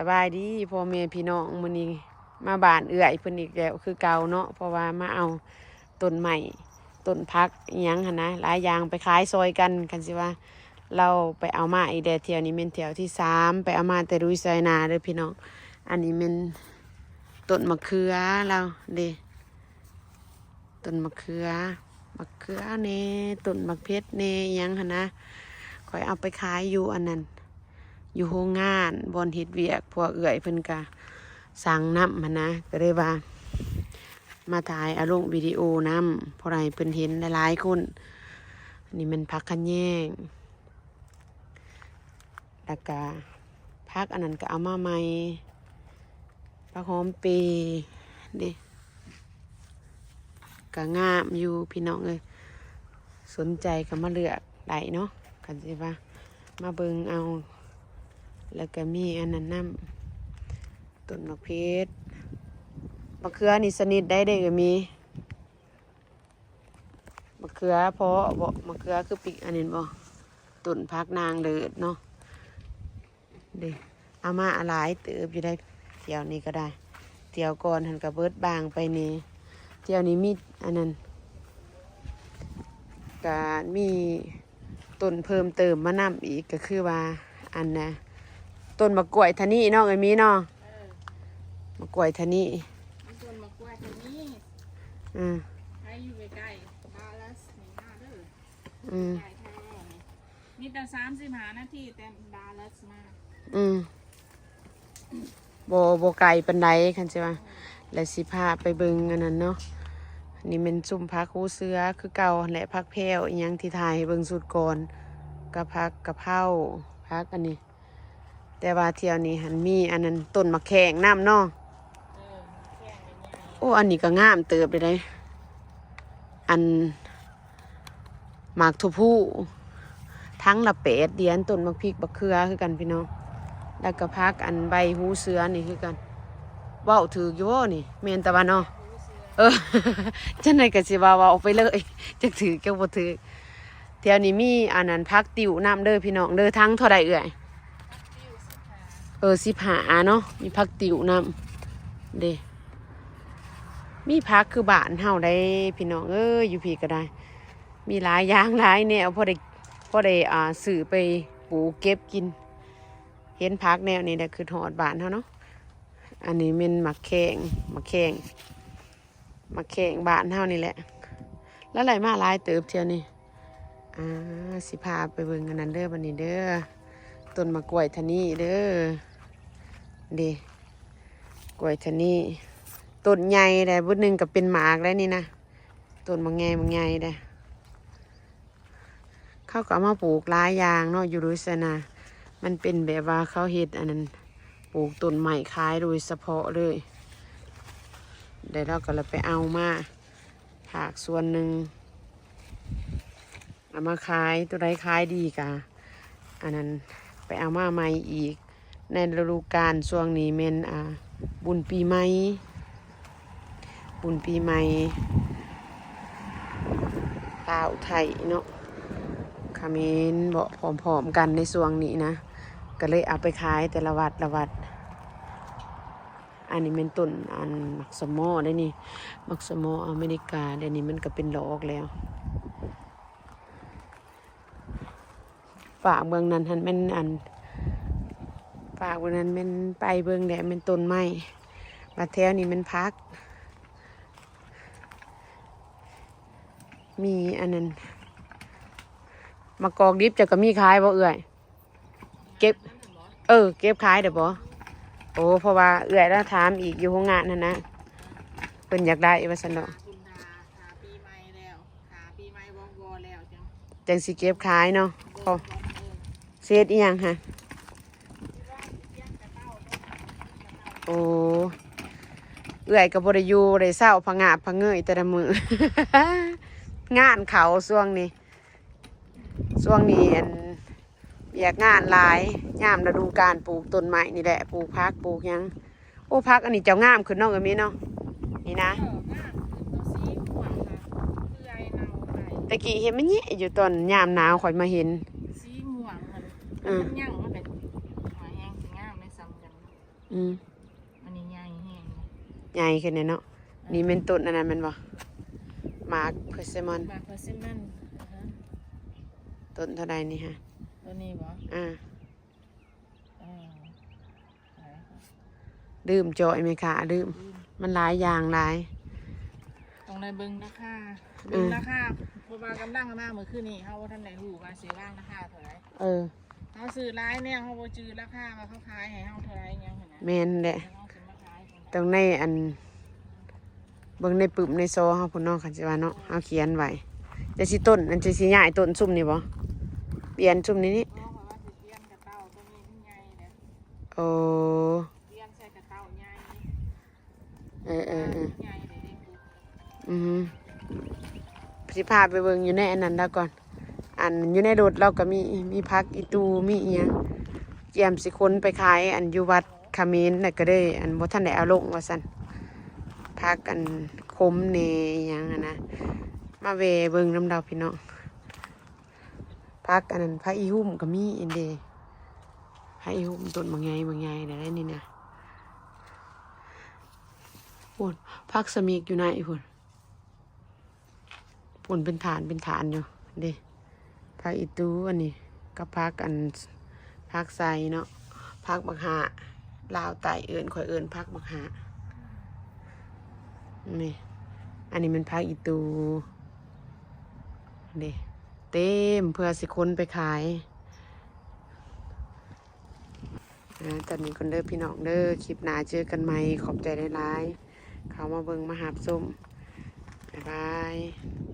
ສະບາຍດີພໍ່ແມ່ພີ່ນ້ອງ ມື້ນີ້ມາບ້ານເອື້ອຍເພິ່ນອີກແລ້ວຄືເກົ່າເນາະ ເພາະວ່າມາເອົາຕົ້ນໄມ້ ຕົ້ນຜັກອີ່ຫຍັງຫັ້ນນະ ຫຼາຍຢ່າງໄປຂາຍຊ່ອຍກັນ. ຄັນຊິວ່າລາວໄປເອົາມາອີກແດ່ ຖ້ຽວນີ້ແມ່ນຖ້ຽວທີສາມ ໄປເອົາມາແຕ່ລຸຍໄຊນາເດີພີ່ນ້ອງ. ອັນນີ້ແມ່ນຕົ້ນມະເຂືອລາວເດ້. ຕົ້ນມະເຂືອ ໝາກເຂືອແດ່ ຕົ້ນໝາກເຜັດແດ່ ອີ່ຫຍັງຫັ້ນນະ. ຂ້ອຍເອົາໄປຂາຍຢູ່ອັນນັ້ນ ຢູ່ໂຮງງານ ບ່ອນເຮັດວຽກ ພວກເອື້ອຍເພິ່ນກະສັ່ງນຳຫັ້ນນະ ກະເລີຍວ່າມາຖ່າຍເອົາລົງວິດີໂອນຳ ເພາະໃຫ້ເພິ່ນເຫັນຫຼາຍໆຄົນ. ອັນນີ້ແມ່ນຜັກຂະແຍງ ແລ້ວກະຜັກອັນນັ້ນກະເອົາມາໃໝ່ ຜັກຫອມເປເດ້ ກະງາມຢູ່ພີ່ນ້ອງເອີຍ. ສົນໃຈກະມາເລືອກໄດ້ເນາະ ຄັນຊິວ່າມາເບິ່ງເອົາ. ແລ້ວກະມີອັນນັ້ນນຳ ຕົ້ນໝາກເຜັດ ໝາກເຂືອນີ້ຊະນິດໃດເດ້ ກະມີ ມະເຂືອເພາະບໍ ມະເຂືອຄືປິກອັນນີ້ບໍ ຕົ້ນຜັກນາງເລີດເນາະ ເດ້. ເອົາມາຫຼາຍເຕີບຢູ່ໄດ໋ ຖ້ຽວນີ້ກະໄດ້ ຖ້ຽວກ່ອນຫັ້ນກະເບິດບາງໄປແດ່ ຖ້ຽວນີ້ມີອັນນັ້ນ ກະມີ ຕົ້ນເພີ່ມເຕີມມານຳອີກ ກະຄືວ່າອັນນະ ຕົ້ນໝາກກ້ວຍທະນີເນາະ ເອີຍມີເນາະ ເອີ ໝາກກ້ວຍທະນີ ມັນຕົ້ນໝາກກ້ວຍທະນີ ອືມ ໃຜຢູ່ໃກ້ໆ ດາລັດນີ້ມາເດີ ອືມ ໃກ້ແຖວນີ້ ມີແຕ່ສາມສິບຫ້ານາທີ ແຕ່ດາລັດມາ ອືມ. ບໍ່ ບໍ່ໄກປານໃດ ຄັນຊິວ່າ ແລະຊິພາໄປເບິ່ງອັນນັ້ນເນາະ ນີ້ແມ່ນຊຸມຜັກຫູເສືອຄືເກົ່າຫັ້ນແຫຼະ ຜັກແພ້ວອີ່ຫຍັງທີ່ຖ່າຍໃຫ້ເບິ່ງຊຸດກ່ອນ ກະຜັກກະເພົາ ຜັກອັນນີ້ ແຕ່ວ່າຖ້ຽວນີ້ຫັ້ນມີອັນນັ້ນ ຕົ້ນໝາກແຂ້ງນຳເນາະ ເອີ ໝາກແຂ້ງກະໃຫຍ່ ໂອ້ ອັນນີ້ກະງາມເຕີບເດ ອັນ ໝາກຖົ່ວພູ ຖັງລະແປດຫຼຽນ ຕົ້ນໝາກພິກ ໝາກເຂືອຄືກັນພີ່ນ້ອງ ແລ້ວກະຜັກອັນໃບຫູເສືອນີ້ຄືກັນ ເວົ້າຖືກຢູ່ບໍ່ນີ້ ແມ່ນຕາວ່າເນາະ ເອີ ຈັ່ງໃດກະຊິວ່າເວົ້າໄປເລີຍ ຈັກຖືກຈັກບໍ່ຖືກ. ແຖວນີ້ມີອັນນັ້ນ ຜັກຕິ້ວນຳເດີພີ່ນ້ອງເດີ ຖັງເທົ່າໃດເອື້ອຍ? ເອີ ສິບຫ້າເນາະ ມີຜັກຕິ້ວນຳເດ້ ມີຜັກຄືບ້ານເຮົາໄດ໋ພີ່ນ້ອງເອີຍ ຢູ່ພີ້ກະໄດ້ ມີຫຼາຍຢ່າງຫຼາຍແນວ ພໍໄດ້ ພໍໄດ້ ອ່າ ຊື້ໄປປູກເກັບກິນ ເຫັນຜັກແນວນີ້ແລ້ວຄຶດຮອດບ້ານເຮົາເນາະ. ອັນນີ້ແມ່ນໝາກແຂ້ງ ໝາກແຂ້ງ ໝາກແຂ້ງບ້ານເຮົານີ້ແຫຼະ ລະໄຫຼມາຫຼາຍເຕີບແຖວນີ້. ອ່າ ຊິພາໄປເບິ່ງອັນນັ້ນເດີ ບັດນີ້ເດີ ຕົ້ນໝາກກ້ວຍທະນີເດີ ເດ້ ກ້ວຍທະນີ ຕົ້ນໃຫຍ່ແດ່ ບຶດໜຶ່ງກະເປັນໝາກແລ້ວນີ້ນະ ຕົ້ນບັກໃຫຍ່ ບັກໃຫຍ່ເດ້. ເຂົາກະເອົາມາປູກຫຼາຍຢ່າງເນາະ ຢູ່ລຸຍໄຊນາ ມັນເປັນແບບວ່າເຂົາເຮັດອັນນັ້ນ ປູກຕົ້ນໄມ້ຂາຍໂດຍສະເພາະເລີຍ ແລ້ວເຮົາກະເລີຍໄປເອົາມາ ພາກສ່ວນໜຶ່ງເອົາມາຂາຍ ໂຕໃດຂາຍດີກະອັນນັ້ນ ໄປເອົາມາໃໝ່ອີກ ໃນລະດູການຊ່ວງນີ້ແມ່ນ ອ່າ ບຸນປີໃໝ່ ບຸນປີໃໝ່ລາວໄທເນາະ ຂະເໝນເບາະ ພ້ອມໆກັນໃນຊ່ວງນີ້ນະ ກະເລີຍເອົາໄປຂາຍແຕ່ລະວັດລະວັດ. ອັນນີ້ແມ່ນຕົ້ນອັນໝາກສະມໍເດ້ນີ້ ໝາກສະມໍອາເມລິກາ ດຽວນີ້ມັນກະເປັນດອກແລ້ວ. ຟາກເບື້ອງນັ້ນຫັ້ນແມ່ນອັນ ຟາກເບື້ອງນັ້ນແມ່ນ ໄປເບິ່ງແລ້ວແມ່ນຕົ້ນໄມ້ ບາດແຖວນີ້ແມ່ນຜັກ ມີອັນນັ້ນ ໝາກກອກດິບເຈົ້າກະມີຂາຍບໍ່ເອື້ອຍ? ເກັບ ເອີ ເກັບຂາຍໄດ້ບໍ່? ໂອ ເພາະວ່າເອື້ອຍລາວຖາມອີກ ຢູ່ໂຮງງານຫັ້ນນະ ເພິ່ນຢາກໄດ້ວ່າຊັ້ນດອກ ຖ້າປີໃໝ່ແລ້ວ ຖ້າປີໃໝ່ວໍແລ້ວຈັ່ງ ຈັ່ງຊິເກັບຂາຍເນາະ. ເອີ ເສດອີ່ຫຍັງຫະ? ໂອ ເອື້ອຍກະບໍ່ໄດ້ຢູ່ໄດ້ເຊົາ ພະງາບພະເງຍແຕ່ລະມື້ ງານເຂົ້າຊ່ວງນີ້ ຊ່ວງນີ້ອັນ ວຽກງານຫຼາຍ ຍາມລະດູການປູກຕົ້ນໄມ້ນີ້ແຫຼະ ປູກຜັກປູກຫຍັງ. ໂອ ຜັກອັນນີ້ເຈົ້າງາມຂຶ້ນເນາະ ເອີຍມີເນາະ ນີ້ນະ ເອີ ງາມຂຶ້ນ ໂຕສີມ່ວງນະ ເປື່ອຍເນົ່າໄປ ແຕ່ກີ້ເຫັນມັນແຍະຢູ່ ຕອນຍາມໜາວຂ້ອຍມາເຫັນ ສີມ່ວງຫັ້ນ ເອີ ມັນຍັງ ມັນກະຫວຍແຮງຊິງາມໃນສ່ຳກັນ. ອືມ ອັນນີ້ໃຫຍ່ແຮງ ໃຫຍ່ຂຶ້ນແດ່ເນາະ. ເອີ ນີ້ແມ່ນຕົ້ນອັນນັ້ນແມ່ນບໍ່? ໝາກເພີເຊມອນ ໝາກເພີເຊມອນ. ອາຮະ ຕົ້ນເທົ່າໃດນີ້ຮະ? ໂຕນີ້ບໍ່? ອາ ເອີ ລືມຈ່ອຍແມ່ຄ້າ ລືມ ອືມ ມັນຫຼາຍຢ່າງຫຼາຍ ຕ້ອງໄດ້ເບິ່ງລາຄາ ເອີ ເບິ່ງລາຄາ ເພາະວ່າກຳລັງມາມື້ຄືນນີ້ ເຮົາບໍ່ທັນໄດ້ຮູ້ວ່າຊິວາງລາຄາເທົ່າໃດ. ເອີ ເຮົາຊື້ຫຼາຍແນວ ເຮົາບໍ່ຈື່ລາຄາວ່າເຂົາຂາຍໃຫ້ເຮົາເທົ່າໃດຫຍັງຫັ້ນນະ. ແມ່ນແຫຼະ ເຮົາຊິມາຂາຍ ຕ້ອງໃນອັນ ເບິ່ງໃນປຶ້ມໃນຊໍເຮົາພຸ້ນເນາະ ຄັນຊິວ່າເນາະ ເຮົາຂຽນໄວ້. ຈະຊິຕົ້ນ ອັນຈະຊິຍ້າຍຕົ້ນຊຸມນີ້ບໍ່? ປ່ຽນຊຸມນີ້ນີ້? ບໍ່ ຂ້ອຍວ່າຊິປ່ຽນກະເຕົ້າໂຕນີ້ມັນໃຫຍ່ແລ້ວ. ໂອ້ ປ່ຽນໃສ່ກະເຕົ້າໃຫຍ່. ເອີໆໆ ໃຫຍ່ເດ້ ອືມ ຊິພາໄປເບິ່ງຢູ່ໃນອັນນັ້ນລະກ່ອນ. ອັນຢູ່ໃນລົດລາວກໍມີ ມີຜັກອີຕູ ມີອີ່ຫຍັງ ກຽມຊິຂົນໄປຂາຍ ອັນຢູ່ວັດຂະເໝນນະ ກໍເລີຍ ອັນ ບໍ່ທັນໄດ້ເອົາລົງວ່າຊັ້ນ. ຜັກ ອັນ ຂົມແດ່ ອີ່ຫຍັງຫັ້ນນະ ມາແວ່ເບິ່ງນຳລາວພີ່ນ້ອງ. ຜັກ ອັນນັ້ນ ຜັກອີຮຸ້ມກໍມີອັນເດ ຜັກອີຮຸ້ມຕົ້ນບັກໃຫຍ່ ບັກໃຫຍ່ແລ້ວນີ້ນະ. ໂອ້ ຜັກສະມິກຢູ່ໃນພຸ້ນ ພຸ້ນເປັນຖານເປັນຖານຢູ່ເດ້. ຜັກອີຕູອັນນີ້ກັບຜັກອັນ ຜັກໄຊເນາະ ຜັກບັກຫາ ລາວໃຕ້ເອີ້ນ ຂ້ອຍເອີ້ນຜັກບັກຫານີ້. ອັນນີ້ແມ່ນຜັກອີຕູເດ້ ເຕັມເພື່ອຊິຂົນໄປຂາຍ. ອ່າ ຕອນນີ້ກ່ອນເດີພີ່ນ້ອງເດີ ຄລິບໜ້າເຈີກັນໃໝ່. ຂອບໃຈຫຼາຍໆ ເຂົ້າມາເບິ່ງມາຮັບຊົມ ບາຍບາຍ.